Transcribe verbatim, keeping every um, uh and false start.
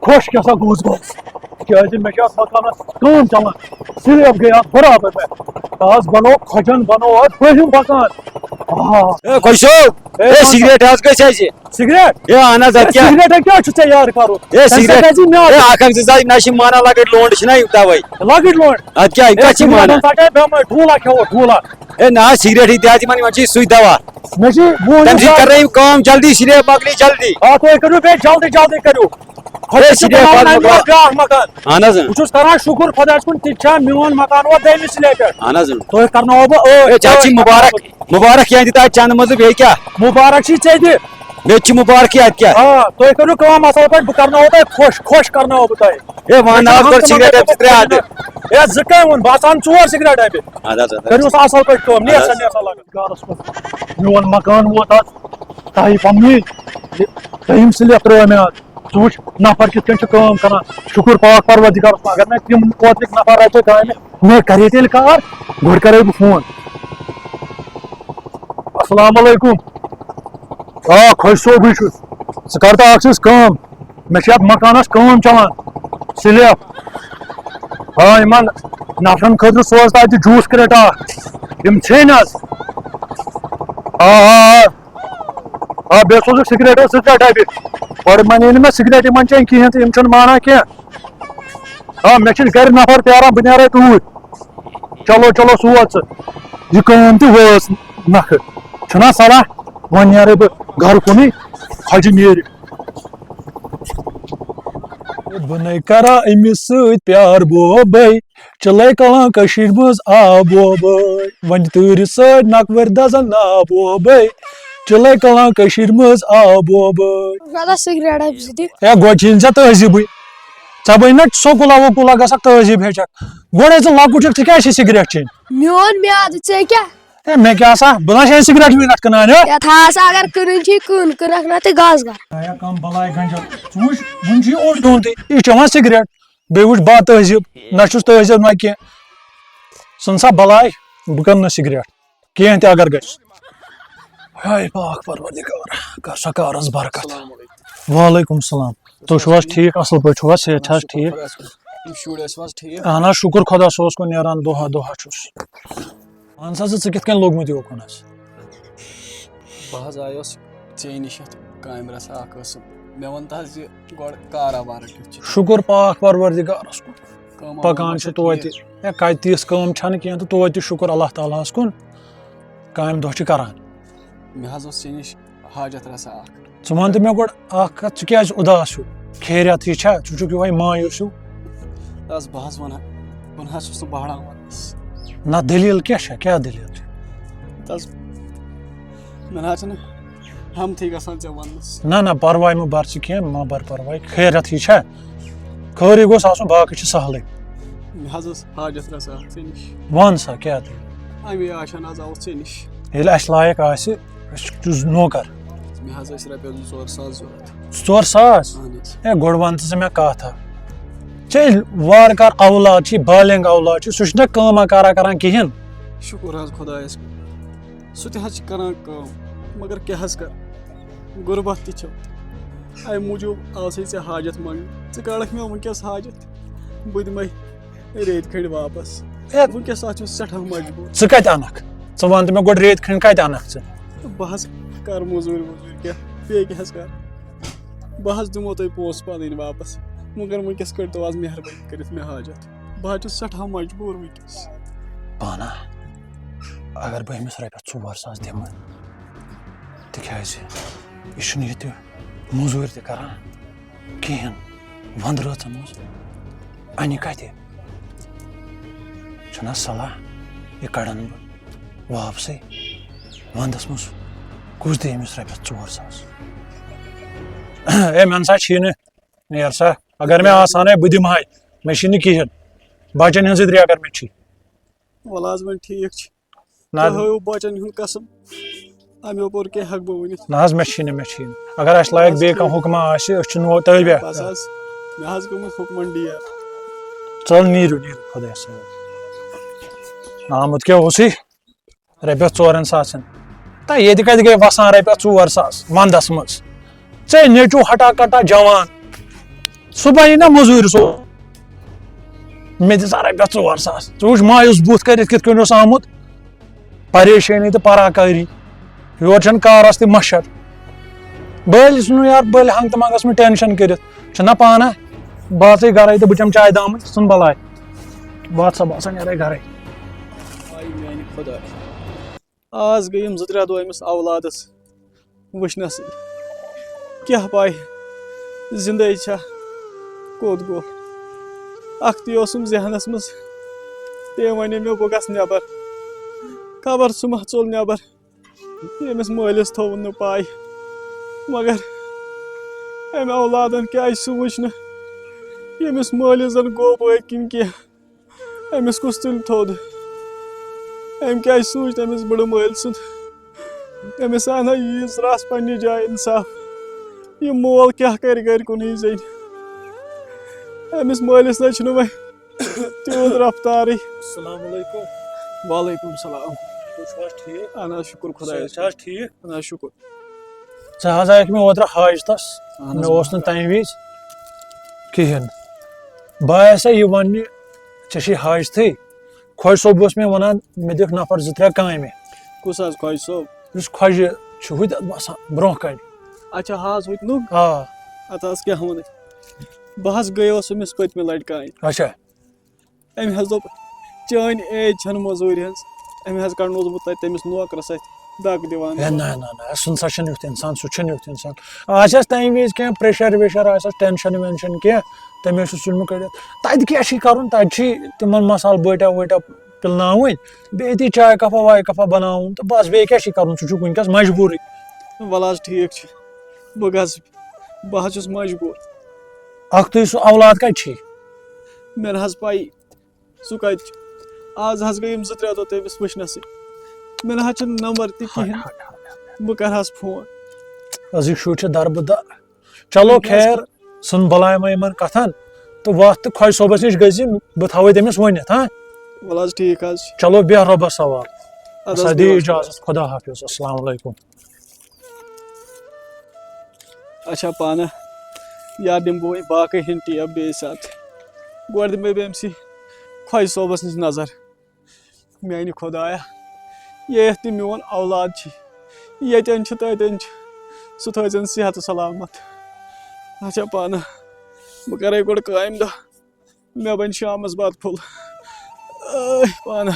خۄش کیٛاہ سا گوٚژھ گوٚژھ۔ تِکیٛازِ مےٚ چھِ اَتھ مکانَس کٲم چَلان، سِلیب گٔے اَتھ برابر۔ مےٚ آز بَنوو خۄجَن، بَنوو اَتھ بٔرِم مکان۔ آ۔ اے خۄش صٲب، اے، اے، وَن سا۔ سِگریٹ حظ گژھِ اَسہِ۔ سِگریٹ؟ اے، اہن حظ، اَدٕ اے، کیٛاہ؟ سِگریٹَن کیٛاہ چھُ ژےٚ یارٕ کَرُن؟ اے، تَمہِ سۭتۍ سِگریٹ، گژھِ میٛادٕ۔ اے، اَکھ اَکھ زٕ زٕ نہ چھِ مانان لۄکٕٹۍ لونٛڈٕ چھِنہ تَوَے۔ لۄکٕٹۍ لونٛڈٕ؟ اَدٕ کیٛاہ، یِم اے، کَتھ چھِ سِگریٹَن مانان؟ ژَٹے بٮ۪مٲرۍ، ٹھوٗلا کھٮ۪وو، ٹھوٗلا۔ اے، نہ حظ، سِگریٹ یی تہِ حظ یِمَن، یِمَن چھِ سُے دَوا۔ مےٚ چھِ وُہمہِ تَمہِ سۭتۍ سال۔ کَرنٲیِو کٲم جلدی، سِلیب مۄکلہِ جلدی۔ آ، تُہۍ کٔرِو بیٚیہِ جلدی، جلدی کٔرِو۔ خۄدا اے، چھُ سِلیب بَناوان پَتہٕ اَمہِ مۄکلاو۔ برٛونٛہہ بیٛاکھ مکان۔ اہن حظ، اۭں۔ بہٕ چھُس کران شُکُر خۄدایَس کُن، تہِ چھا میون مکان ووت دوٚیمہِ سِلیبہِ پٮ۪ٹھ۔ اہن حظ، اۭں۔ تُہۍ کرناوو بہٕ ٲٹھ، اے، چاچی ٲٹھ مُبارک، مکان۔ مُبارک یِہٕنٛدِ تۄہہِ چندٕ منٛزٕ، بیٚیہِ کیٛاہ؟ مُبارک چھِ ژےٚ تہِ۔ مےٚ تہِ چھِ مُبارک یہِ، اَدٕ کیٛاہ؟ آ، تُہۍ کٔرِو کٲم اَصٕل پٲٹھۍ، بہٕ کرناوو تۄہہِ خۄش، خۄش کرناوو بہٕ تۄہہِ۔ اے، وَن مےٚ چھِ نہ حظ، گۄڈٕ ہفتہٕ سِگریٹ منٛز ترٛےٚ ہَتھ۔ اے، زٕ کٔمۍ ووٚن؟ بہٕ آسہٕ ہَن ژور سِگریٹ ڈَبہِ۔ اَدٕ حظ، اَدٕ حظ۔ کٔرِو سا اَصٕل پٲٹھۍ کٲم، نیر اَدٕ سا، حظ۔ نیر سا لگٲیِتھ گارَس منٛز۔ میون مکان ووت آز تۄہہِ پَننُے، تۄہہِ یِم سِلیب ترٛٲو مےٚ آز۔ ژٕ وٕچھ، نفر کِتھ کٔنۍ چھِ کٲم کران۔ شُکُر پاک پروردگارَس کُن، اگر مےٚ تِم اوترٕکۍ نفر رَٹہِ کامہِ، مےٚ کَرے تیٚلہِ کار، گۄڈٕ کَرے بہٕ فون۔ السلام علیکم۔ آ، خۄش صٲبٕے چھُس۔ ژٕ کَر تہٕ اَکھ چیٖز کٲم، مےٚ چھِ یَتھ مکانَس کٲم چَلان، سِلیب۔ آ، یِمَن نفرَن خٲطرٕ سوز تہٕ اَتہِ جوٗس کرٛیٹ اَکھ، یِم ژھیٚنۍ حظ۔ آ، آ، آ۔ آ، بیٚیہِ سوزُکھ سِگریٹ حظ زٕ ترٛےٚ ڈَبہِ۔ گۄڈٕ مَنے نہٕ مےٚ سِگریٹ یِمَن چیٚنۍ کِہیٖنۍ تہٕ یِم چھِنہٕ مانان کینٛہہ۔ آ، مےٚ چھِنہٕ گَرِ نفر پیاران، بہٕ نیرَے توٗرۍ۔ چلو، چلو، سوز ژٕ۔ یہِ کٲم تہِ وٲژ نَکھٕ۔ چھُنہ صلاح؟ وۄنۍ نیرَے بہٕ گَرٕ کُنُے، خۄجہِ نیرِ۔ بہٕ نَے کَرا أمِس سۭتۍ پیار بوبَے۔ چِلَے کَلان کٔشیٖرِ منٛز آب ووبَے۔ وۄنۍ تۭرِ سۭتۍ نَکوَر دَزَن ناو ووبَے۔ چِلَے کَلان کٔشیٖرِ منٛز آب ووبَے۔ مےٚ دوٚپ سِگریٹ اَکھ زٕ دِ۔ ہے، گۄڈٕ چھِنہٕ ژےٚ تٔہذیٖبٕے۔ ژےٚ بَنہِ نہ سکوٗلا وکوٗلا گژھکھ تٔہذیٖب ہیٚچھکھ۔ گۄڈَے ژٕ لۄکُٹ چھُکھ، ژٕ کیٛازِ چھِ سِگریٹ چیٚنۍ؟ میون میادٕ ژےٚ کیٛاہ؟ ہے، مےٚ کیٛاہ سا؟ بہٕ نہ چھُس سِگریٹ وِگریٹ کٕنان، ہے۔ ہے، تھاو سا، اگر کٕنٕنۍ چھِ، کٕن، کٕنکھ نہ تہٕ گژھ گرٕ۔ ہے، کم بلاے گنجا۔ ژٕ وٕچھ، وٕنہِ چھُ یہِ اوٚڑ دۄن تہِ۔ یہِ چھُ چٮ۪وان سِگریٹ۔ بیٚیہِ وٕچھ بد تہذیٖب، نہ چھُس تہذیٖب نہ کینٛہہ۔ ژھٕن سا بلاے، بہٕ کٕنہٕ نہٕ سِگریٹ کینٛہہ تہِ اگر گژھِ۔ ہاے پاک پروردگار، کر سا کارس برکت۔ السلام علیکم۔ وعلیکم السلام۔ تُہۍ چھِو حظ ٹھیٖک؟ اَصٕل پٲٹھۍ چھِو حظ؟ صحت چھا حظ ٹھیٖک؟ خۄدایَس کُن۔ تُہۍ چھِو ٹھیٖک؟ اَہَن حظ، شُکُر خۄدا صٲبَس کُن، نیران دۄہا دۄہا چھُس۔ وَن سا ژٕ، ژٕ کِتھ کٔنۍ لوٚگمُت یوکُن حظ؟ بہٕ حظ آیوس ژےٚ نِش یَتھ کامہِ رَژھا اَکھ ٲسٕم۔ مےٚ وَن تہٕ حظ یہِ گۄڈٕ کارا بارا کیُتھ چھُ؟ شُکُر پاک پروردگارَس کُن۔ کٲم پَکان وٲم چھِ چھا توتہِ۔ ٹھیٖک؟ ہے، کَتہِ تِژھ کٲم چھَنہٕ کینٛہہ تہٕ توتہِ شُکُر اللہ تعالیٰ ہَس کُن۔ کامہِ دۄہ چھِ کَران۔ مےٚ حظ اوس ژےٚ نِش حاجت رَژھا اَکھ۔ ژٕ وَن تہٕ مےٚ گۄڈٕ اَکھ کَتھ، ژٕ کیٛازِ اُداس ہیوٗ؟ خیریَتٕے چھا؟ ژٕ چھُکھ یِہوٚے مایوٗس ہیوٗ۔ تَس بہٕ حظ وَنہٕ ہا، بہٕ نہ حظ چھُس نہٕ بہران وَننَس۔ نہ، دٔلیٖل کیٛاہ چھےٚ؟ کیٛاہ دٔلیٖل چھےٚ؟ تَس، مےٚ نہ حظ چھَنہٕ ہَمتھٕے گژھان ژےٚ وَننَس۔ نہ، نہ، پَرواے مہٕ بَر ژٕ کینٛہہ، مہ بَر پَرواے۔ خیریَتٕے چھا؟ خٲرٕے گوٚژھ آسُن، باقٕے چھِ سہلٕے۔ مےٚ حظ ٲس حاجت رَژھا اَکھ ژےٚ نِش۔ وَن سا، کیٛاہ دٔلیٖل؟ اَمے آشا نہ حظ آوُس ژےٚ نِش۔ ییٚلہِ اَسہِ لایق آسہِ، أسۍ چھِ نوکر۔ مےٚ حظ ٲسۍ رۄپیَس زٕ ژور ساس ضوٚرَتھ۔ زٕ ژور ساس؟ اہن حظ۔ ہے، گۄڈٕ وَن تہٕ ژٕ مےٚ کَتھ اَکھ۔ ژےٚ ییٚلہِ وارٕ کارٕ اولاد چھِ، بالغ اولاد چھِ، سُہ چھُنہ کٲمہ کارا کران کِہیٖنۍ۔ شُکُر حظ خۄدایَس کُن۔ سُہ تہِ حظ چھِ کران کٲم، مگر کیٛاہ حظ کَرٕ؟ غُربت تہِ چھِ۔ اَمہِ موٗجوٗب آوسَے ژےٚ حاجت منٛگنہِ۔ ژٕ کَڑَکھ مےٚ وٕنکٮ۪س حاجت۔ بہٕ دِمَے ریٚتۍ کھٔنٛڈۍ واپس۔ ہے، وٕنکیٚس حظ چھُس سٮ۪ٹھاہ مجبوٗر۔ ژٕ کَتہِ اَنَکھ؟ ژٕ وَن تہٕ مےٚ گۄڈٕ، ریٚتۍ کھٔنٛڈۍ کَتہِ اَنَکھ ژٕ؟ بہٕ حظ کَرٕ موٚزوٗرۍ ووٚزوٗرۍ کیٛاہ، بیٚیہِ کیٛاہ حظ کَرٕ؟ بہٕ حظ دِمو تۄہہِ پونٛسہٕ پَنٕنۍ واپس، مگر وٕنکیٚس کٔرۍتو آز مہربٲنی کٔرِتھ مےٚ حاجت۔ بہٕ حظ چھُس سٮ۪ٹھاہ مجبوٗر وٕنکیٚس۔ پانہ، اگر بہٕ أمِس رۄپیَس ژور ساس دِمہٕ، تِکیٛازِ یہِ چھُنہٕ ییٚتہِ موٚزوٗرۍ تہِ کَران کِہیٖنۍ وَنٛدٕ رٲژَن منٛز۔ اَنہِ کَتہِ؟ چھُنہ صلاح، یہِ کَڑَن بہٕ واپسٕے۔ وَنٛدَس منٛز کُس دِیہِ أمِس رۄپیَس ژور ساس؟ ہے، مےٚ نہ سا چھی نہٕ، نیر سا۔ اگر مےٚ آسان ہے، بہٕ دِمہٕ ہاے، مےٚ چھی نہٕ کِہیٖنۍ۔ بَچَن ہِنٛزٕے درٛے اگر مےٚ چھی۔ وَلہٕ حظ، وۄنۍ ٹھیٖک چھُ۔ نہ۔ ژےٚ ہٲیِو بَچَن ہُنٛد قسم، اَمہِ یَپور کیٛاہ ہٮ۪کہٕ بہٕ ؤنِتھ؟ نہ حظ، مےٚ چھی نہٕ، مےٚ چھی نہٕ۔ اگر اَسہِ لایق بیٚیہِ کانٛہہ حُکما آسہِ، أسۍ چھِ نو تٲبیہ۔ بَس حظ، مےٚ حظ گوٚمُت حُکمَن ڈیر۔ ژَل نیٖرِو، نیٖرِو خۄدایَس حوالہٕ۔ آمُت کیٛاہ اوسُے؟ رۄپیَس ژورَن ساسَن۔ تہٕ ییٚتہِ کَتہِ گٔے وَسان رۄپیَس ژور ساس وَنٛدَس منٛز؟ ژےٚ نیٚچوٗ ہٹا کٹا جوان، صُبحن یی نا مٔزوٗرۍ سُہ، مےٚ دِ سا رۄپیَس ژور ساس۔ ژٕ وٕچھ مایوٗس بُتھ کٔرِتھ کِتھ کٔنۍ اوس آمُت، پریشٲنی تہٕ پراکٲری۔ یورٕ چھَنہٕ کارَس تہِ مَشَر۔ بٔلۍ ژھٕنُن یار، بٔلۍ ہنٛگ تہٕ منٛگَس منٛز ٹٮ۪نشَن کٔرِتھ۔ چھُنہ پانہ، بہٕ اژَے گَرَے تہٕ بہٕ چَمہٕ چاے دامٕے، ژٕ ژھٕن بَلاے۔ بہٕ ہسا، بہٕ ہسا نیرَے گَرَے۔ آے میٛانہِ خۄداے۔ آز گٔے یِم زٕ ترٛےٚ دۄہ أمِس اولادَس وٕچھنَسٕے۔ کیٛاہ پَے زِندَے چھا، کوٚت گوٚو۔ اَکھتُے اوسُم ذہنَس منٛز، تٔمۍ وَنے مےٚ، بہٕ گژھٕ نٮ۪بَر۔ خبر سُہ ما ژوٚل نٮ۪بَر، ییٚمِس مٲلِس تھوٚوُن نہٕ پَے۔ مگر أمۍ اولادَن کیٛازِ سُہ وٕچھ نہٕ، ییٚمِس مٲلِس زَن گوٚو پٔتۍ کِنۍ کینٛہہ؟ أمِس کُس تُلہِ تھوٚد؟ أمۍ کیٛازِ سوٗنٛچ تٔمِس بٕڑٕ مٲلۍ سُنٛد؟ أمِس آو نہ ییٖژ رژھ پننہِ جایہِ انصاف۔ یہِ مول کیٛاہ کرِ گرِ کُنُے زٔنۍ؟ أمِس مٲلِس نہ چھُنہٕ وۄنۍ تیوٗت رفتارٕے۔ السلام علیکم۔ وعلیکم السلام۔ تُہۍ چھِو حظ ٹھیٖک؟ اہن حظ، شُکُر خۄدایَس صحت چھا حظ کُن۔ ٹھیٖک؟ اہن حظ، شُکُر۔ ژٕ حظ آیَکھ مےٚ اوترٕ حاجتَس، اہن حظ، مےٚ اوس نہٕ تَمہِ وِزِ کِہیٖنۍ۔ بہٕ آیَس سا یہِ وَننہِ، ژےٚ چھے حاجتٕے، خۄجہِ صٲب اوس مےٚ وَنان، مےٚ دِکھ نفر زٕ ترٛےٚ کامہِ۔ کُس حظ خۄجہِ صٲب؟ یُس خۄجہِ چھُ ہُتہِ باسان برٛونٛہہ کَنہِ۔ اچھا، حظ ہُتہِ نوٚو؟ آ۔ اَتھ حظ کیٛاہ وَنَے؟ بہٕ حظ گٔیوس أمِس پٔتمہِ لَٹہِ کامہِ۔ اچھا۔ أمۍ حظ دوٚپ، "چٲنۍ ایج چھَنہٕ مٔزوٗرِ ہٕنٛز۔" أمۍ حظ کَڑنووُس بہٕ تَتہِ تٔمِس نوکرَس اَتھِ دَگ دِوان ہے، دِوان۔ نہ، نہ، نہ، سُہ نہ سا چھُنہٕ یُتھ اِنسان، سُہ چھُنہٕ یُتھ اِنسان۔ آز چھِ اَسہِ تَمہِ وِزِ کینٛہہ pressure ویشر آسہِ اَسہِ، tension وینشن کینٛہہ، تٔمۍ حظ چھُ سُہ ژھُنمُت کٔڑِتھ۔ تَتہِ کیٛاہ چھُے کَرُن؟ تَتہِ چھُے تِمَن مسالہٕ بٲٹیا وٲٹیا پِلناوٕنۍ، بیٚیہِ أتی چاے کَپا واے کَپا بَناوُن تہٕ بَس، بیٚیہِ کیٛاہ چھُے کَرُن؟ ژٕ چھُکھ وٕنکیٚس مجبوٗرٕے۔ وَلہٕ حظ، ٹھیٖک چھُ، بہٕ گژھٕ، بہٕ حظ چھُس مجبوٗر۔ اَکھتُے سُہ اولاد کَتہِ چھُے؟ مےٚ نہ حظ پَیی۔ سُہ کَتہِ چھُ؟ آز حظ گٔے یِم زٕ ترٛےٚ دۄہ تٔمِس وٕچھنَسٕے۔ مےٚ نہ حظ چھُنہٕ نمبر تہِ ہاے، کِہیٖنۍ۔ ہاے، ہاے، ہاے۔ بہٕ کَرٕ حظ فون۔ أزِکۍ شُرۍ چھِ دربٕدر۔ چلو وٕنکیٚس خیر، ژھٕن بَلاے وۄنۍ یِمَن کَتھَن تہٕ وَتھ تہٕ خۄجہِ صٲبَس نِش گٔژھۍ زِ، بہٕ تھاوَے تٔمِس ؤنِتھ، ہاں؟ وَلہٕ حظ، ٹھیٖک حظ چھُ۔ چلو، بیٚہہ رۄبَس حوال۔ اَدٕ حظ، اَسا دِیِو بِہِو حظ اِجازت، خۄدایَس حوال۔ خۄدا حافظ، السلام علیکُم۔ اچھا پانہ، یا دِمہٕ بہٕ وۄنۍ باقٕے ہِن ٹیپ بیٚیہِ ساتہٕ۔ گۄڈٕ دِمہٕ بہٕ أمۍ سٕے خۄجہِ صٲبَس نِش نظر۔ میٛانہِ خۄدایا، ییٚتھ تہِ میون اولاد چھِ، ییٚتٮ۪ن چھِ تَتٮ۪ن چھِ، سُہ تھٲیزٮ۪ن صحت و سلامت۔ اچھا پانہ، بہٕ کَرَے گۄڈٕ کامہِ دۄہ، مےٚ بَنہِ شامَس بَتہٕ پھوٚل۔ ٲے پانہ۔